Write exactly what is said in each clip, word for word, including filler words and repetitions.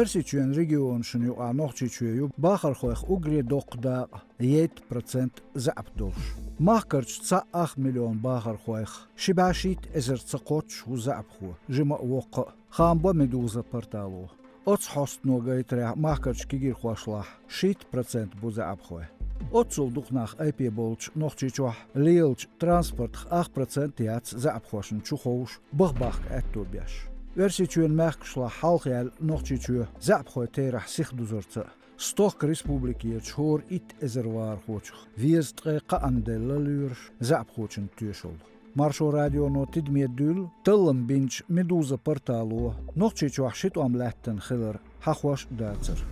Оьрсийчоьнан регионашна юкъахь Нохчийчоь ю бахархойх уггаре доккха дакъа, ейтта процент заьӀап долуш. Махкарчу цхьаъ ах миллион бахархойх ши бӀе шийтта эзар ца кхоччуш ву заьӀапхо, жима а, воккха а, хаам бо Медуза портало. Оцу хьостано гайтарехь, махкарчу кегийрхошлахь шийтта процент бу заьӀапхой. Оццул дукха нах айпе болчу Нохчийчохь лелачу транспортах ах процент яц заьӀапхошна чу ховш, баха бахка аьтто беш. Оьрсийчоьнан мехкашлахь хьалха яьлла Нохчийчоь заьӀапхойн терахь сихдузарца а, стохка республикерчу хӀора итт эзар вахархочух везткъе кхаанна делла лоьраш заьӀапхочун тоьшалла. Маршо радионо тидаме дуьйла таллам бинчу Медуза портало Нохчийчохь ши тӀом лаьттина хилар хьахош а дацара.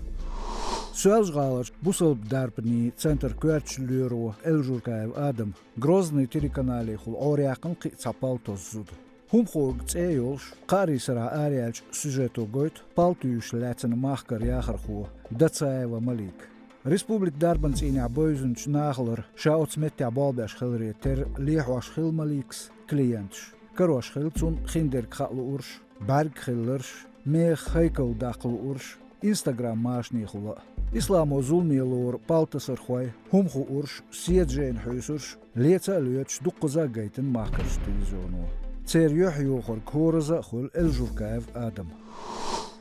Соьлжа-ГӀаларчу бусалба дарбанийн центран коьртачу лоьро Эльжуркаев Адама Грозный телеканалехула Ӏораяьккхина кхин а цхьа палтоза зуда. ХӀума хӀорг цӀе а йолуш, кхаарин сарахь араяьллачу сюжето гойту палтуьйсуш лаьцна махкара яхархо Дацаева Малика. Республикан дарбан цӀийнехь бевзинчу нахалара ша оцу меттехь болх беш хиларе терра лехьош хилла Маликас клиенташ. Карош хилла цунна хиндерг хаа луурш, бӀаьрг хилларш, механ хӀайкал даккха луурш, Instagram машанехула а. Исламо зуламе лору палтасархой, хӀума хуурш, седа жайна хьуьйсурш леца а лоьцуш, дуккхаза а гайтина махкарчу телевизионо. Церан юьхь йохург хӀораза а хуьлу Эльжуркаев Адама.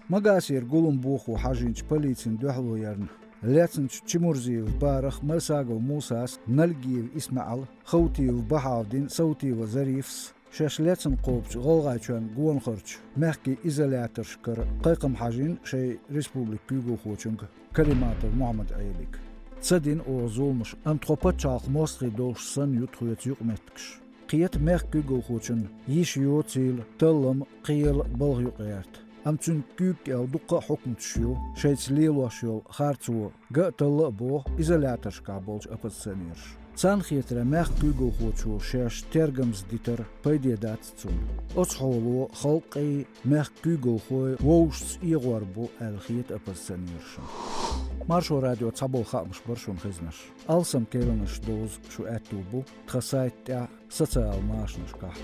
Магасера гулам бохо хьажийначу полицин дуьхьало ярна, лецначу Чимурзиев Барах, Мальсагов Мусас, Нальгиев ИсмаьӀал, Хаутиев Бахьаудин, Саутиева Зарифас шаьш лецна кхобучу ГӀалгӀайчоьнан гонахарчу мехкийн изоляторшкара кхайкхам хьажийна шайн республикан куьйгалхочуьнга Калиматов Мухьаммад-Ӏелига. Ца дина оха зуламаш, амма тхо пачхьалкхан мостагӀий долуш санна ю тхоьца юкъаметтигаш. Кхета мехкан куьйгалхочун йиша йоцийла, таллам а, кхел а балха юкъагӀерта. Амма цуьнан куьйга кӀел дуккха а хьукматаш ю шайца лелош йолу харцо, ган а, талла а боху изоляторшкахь болчу оппозиционерша. Царна хетарехь, мехкан куьйгалхочо шаьш тергамза дитар пайде дац цунна. Оцу хьоло халкъий, мехкан куьйгалхой вовшашца эгӀор бу аьлла хета оппозиционершна. Маршо радион цхьаболу хаамаш бара шуна хезнарш. Алсам кхаьънаш довза шу аьтту бу тхан сайта тӀехь, социал машанашкахь.